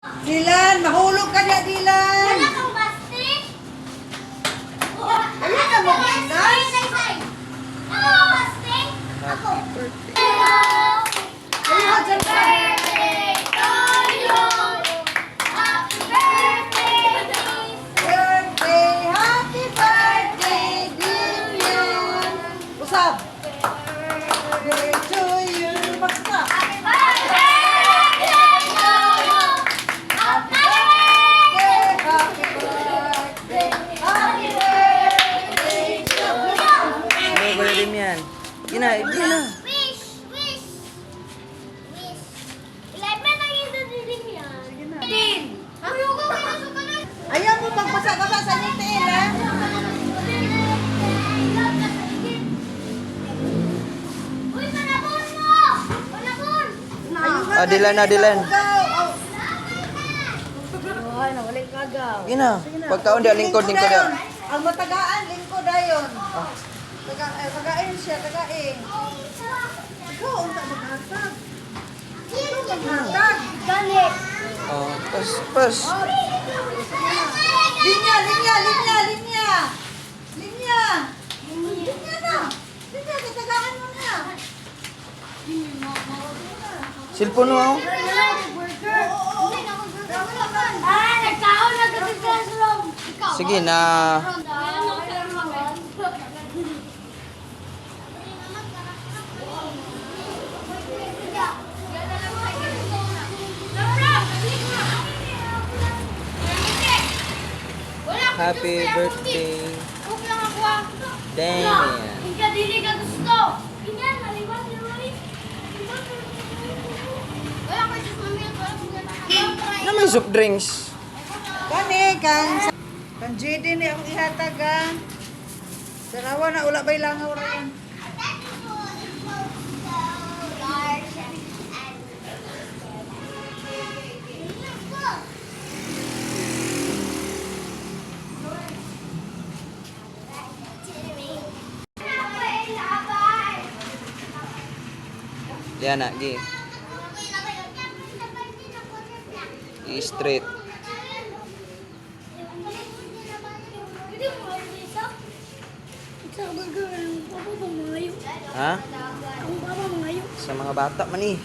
Dilan, mahulog ka niya, Dilan. Wala kang bastik? Wala ka mo, Dilan. Wala kang bastik? Ako. Happy birthday. Ayun, dyan ka. Birthday to you. Happy birthday. Birthday, happy birthday, Dilan. Usab. Birthday to you. Basta. Happy birthday to you. Happy birthday. Happy birthday, happy birthday to you. Ano ba rin yan? Gina, gina. Wish, wish, wish. 11 ang ito yan. Din. Ayoko kayo sa kanan. Ayaw mo magbasa-basa sa inyong tiil, ha? Uy, panabon mo! Panabon! Ayun Ah, Dilan na, Dilan. Gina, pagkaon di lingkod lingkod dayon. di. Ang matagaan, lingkod dayon. Tagain siya, tagain. Ikaw, unta maghatag. Ikaw maghatag. Gani. Oh, pas pas. Linya, linya, linya, linya. Linya. Linya na. Linya, tatagaan mo na. Cellphone mo. Oh. Ah, nagkaon na kasi classroom. Sige na. Happy birthday. Damien. Hindi dili ka gusto. Ingan, maliwan ni Roy. Wala ko sa mami, wala ko Na may soft drinks. Kani, kan kan JD ni akong ihatag ha. Sarawa na ula bay langaw ra yan. Diana, gi. I-straight. Ha? Sa mga bata man eh.